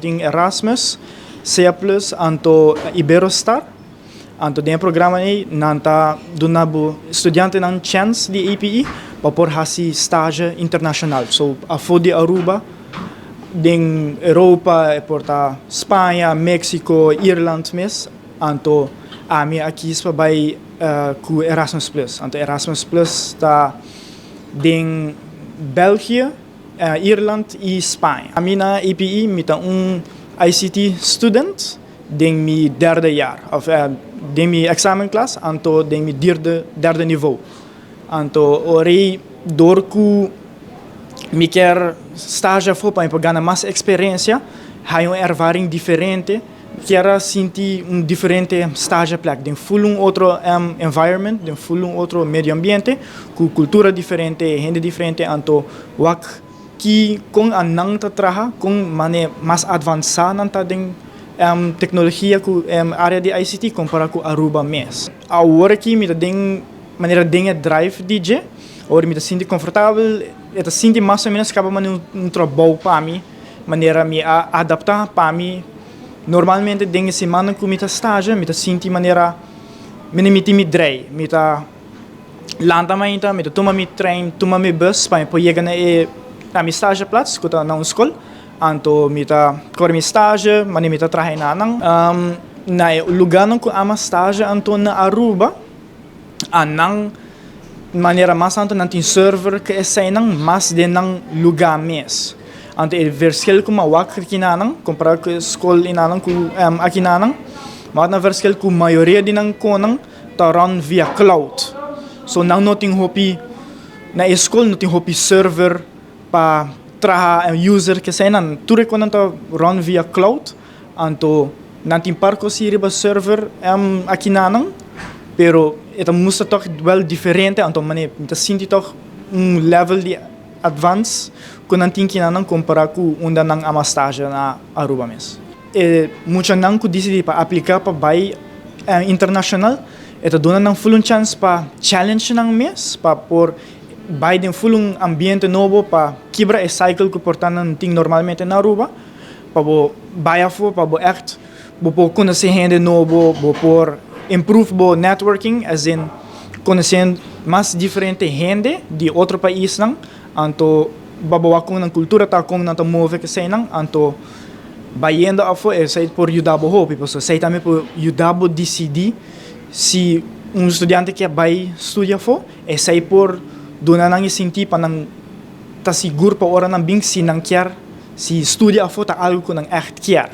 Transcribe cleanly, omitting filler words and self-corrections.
Tin Erasmus, CEA Plus, anto Iberostar. Anto den e programa ei nan ta duna bo studiantenan chèns di APE pa por hasi stage internashonal. So afó di Aruba, den Europa, e por ta Spaña, Mexico, Irland mes. Anto ami a kis pa bai ku Erasmus Plus. Anto Erasmus Plus ta den België, Irland i Spaña. Ami na APE mi ta un ICT student den mi derde jaar, of den mi examenklas, anto den mi derde niveau. Anto ora ei dor ku mi kier stage afó pa mi por gana mas eksperensia, haña un ervaring diferente, kier a sinti un diferente stageplek den ful un otro environment, den ful un otro medio ambiente, ku kultura diferente, hende diferente, anto wak ki kon a nan ta traha, kon mane mas advansá nan ta den teknologia ku área di ICT kompará ku Aruba mes. Awor aki mi ta den manera den e drive di dje, awor mi ta sinti konfortabel, e ta sinti mas o ménos kaba manera un trabou pa mi, manera mi a adaptá pa mi. Normalmente den e simannan ku mi ta stage mi ta sinti manera mi tin mi drei, mi ta lanta mainta, mi ta tuma mi trein, tuma mi bus pa mi por yega na e na mi stageplaats ku ta na un skol. Anto mi ta kore mi stage, manera mi ta traha enanan. Na e lugánan ku ama stage anto na Aruba, anan manera mas anto nan tin server ku eseinan mas den nan lugá mes. Anto e verschil ku mi a wak akinanan kompará ku e skol enanan ku akinanan, mi a wak nan verschil ku mayoria di nan konan ta run via cloud. So nan no tin hopi, na e skol no tin hopi server pa traha en user kesei nan. Tur e konan ta run via cloud, anto nan tin par kosi riba server akinanan, pero e ta mustra tòg wèl diferente, anto manera mi ta sinti tòg un level di advance ku nan tin kinanan kompará ku unda nan ama stage na Aruba mes. E muchanan ku disidí pa apliká pa bai internashonal, e ta duna nan ful un chèns pa challenge nan mes, pa por bai den ful un ambiente nobo, pa kibra e cycle ku por ta nan tin normalmente na Aruba, pa bo bai afó, pa bo ègt bo por konosé hende nobo, bo por improve bo networking, as in konosé mas diferente hende di otro paisnan, anto pa bo wak kon nan kultura ta, kon nan ta move keseinan, anto bayendo afó esei por yuda bo hopi, pasobra esei tambe por yuda bo disidí si un studiante ke bai studia afó, esei por duna nan e sintí pa nan ta sigur pa ora nan bin si nan kier, si studia afó ta algu ku nan ègt kier.